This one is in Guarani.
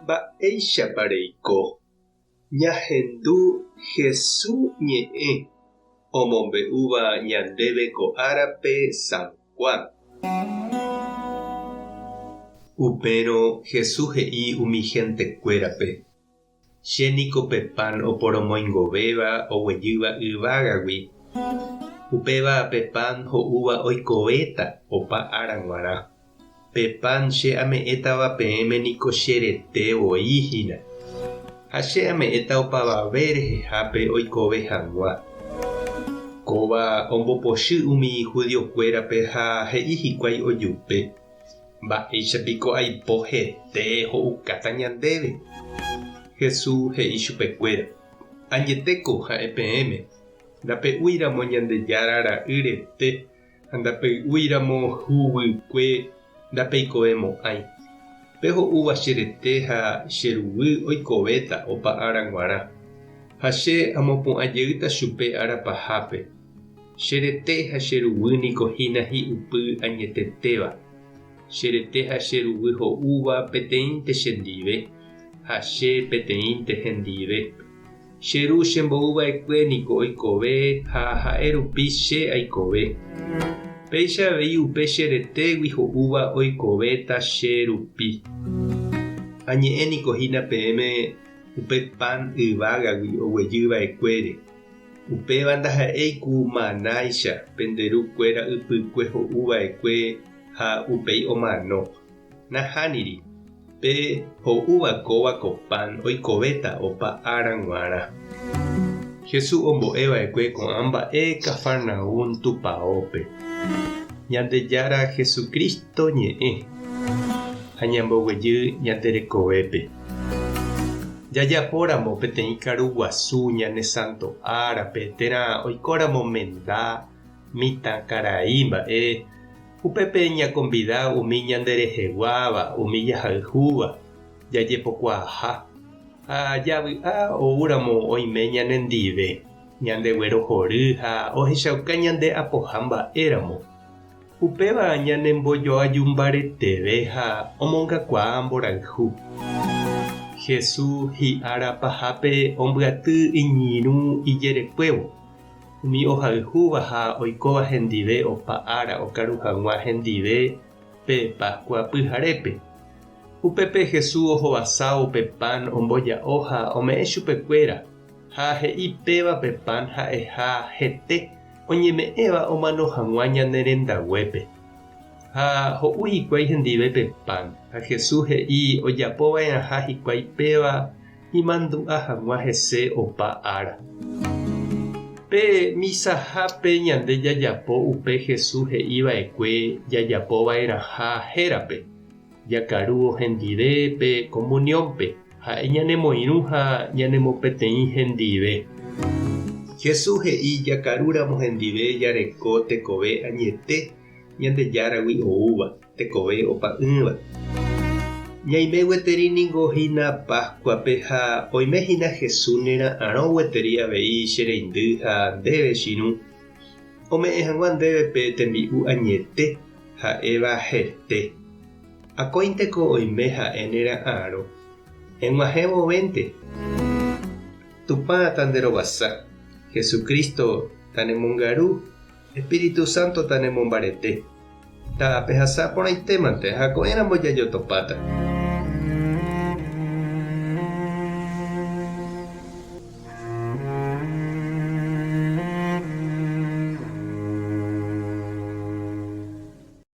Mba'éichapa reiko? Ñahendu Hesu ñe'ẽ omombe'úva ñandéve ko árape San Juan. Upérõ Jesús he'i umi hentekuérape, Che niko pe pan oporomoingovéva oguejýva yvágagui, upéva pe pan ho'úva oikovéta opa ára g̃uarã. Pe pan che ame'ẽtava peẽme niko che rete voi hína, ha che ame'ẽta opavave rehehápe oikove hag̃ua. Kóva ombopochy umi judiokuérape ha he'i hikuái ojupe, Mba'éicha piko aipo hete ho'ukáta ñandéve? Jesús he'i chupekuéra, Añetéko ha'e peẽme, ndape'úiramo Ñandejára Ra'y rete ha ndapey'úiramo huguykue ndapeikovemo'ãi. Pe ho'úva che rete ha che ruguy oikovéta opa ára g̃uarã, ha che amopu'ã jeýta chupe ára pahápe. Che rete ha che ruguy niko hína hi'upy añetetéva. Che rete ha che ruguy ho'úva peteĩnte chendive, ha che peteĩnte hendive. Che Ru chembou va'ekue niko oikove ha ha'e rupi che aikove. Péicha avei upe che retégui ho'úva oikovéta che rupi. Añe'ẽ niko hína peẽme upe pan yvágagui oguejy va'ekuére. Upéva ndaha'éi ku manáicha pende ru kuéra ypykue ho'u va'ekue ha upéi omano. Nahániri, pe ho'úva kóva ko pan oikovéta opa ára g̃uarã. Jesús ombo'e va'ekue ko'ã mba'e Cafarnaúm tupaópe. Ñandejára Jesucristo ñe'ẽ ha ñamboguejy ñande rekovépe. Jajapóramo peteĩ karu guasu ñane santo árape térã oikóramo menda, mitã karai mba'e, upépe ñakombida umi ñandereheguáva, umi jahayhúva, jajepokuaaha, ha javy'a oúramo oime ñanendive, ñandeguerohory ha ohechauka ñande apoha mba'éramo. Upéva ñanembojoaju mbareteve ha omongakuaa mborayhu. Jesús hi'ára pahápe ombyaty iñirũ ijerekuévo, umi ohayhúva ha oikóva hendive opa ára okaru hag̃ua hendive pe Páskua pyharépe. Upépe Jesús ohovasávo pe pan omboja'o ha ome'ẽ chupekuéra, ha he'i péva pe pan ha'eha hete oñeme'ẽva omano hag̃ua ñane rendaguépe. Ha ho'u hikuái hendive pe pan, ha Jesús he'i ojapo va'erãha hikuái péva imandu'a hag̃ua hese opa ára. Pe misahápe ñande jajapo upe Jesús he'i va'ekue jajapo va'erãha hérape, jakarúvo hendive pe comuniónpe. Ha'e ñanemoirũ ha ñanemopeteĩ hendive. Jesús he'i jakarúramo hendive jareko tekove añete Ñandejáragui oúva, tekove opa'ỹva. Ñaime gueteri ningo hína Páskuape ha oime hína Jesús nera'arõ gueteri avei che reindy ha ndéve che irũ, ome'ẽ hag̃ua ndéve pe tembi'u añete ha'éva hete. Akóinteko oime ha'e nera'arõ, eg̃uahẽ vovénte. Tupã tanderovasa, Jesucristo tanemongaru, Espíritu Santo tanemombarete. Tapehasa porãitémante ha ko'ẽramo jajotopáta.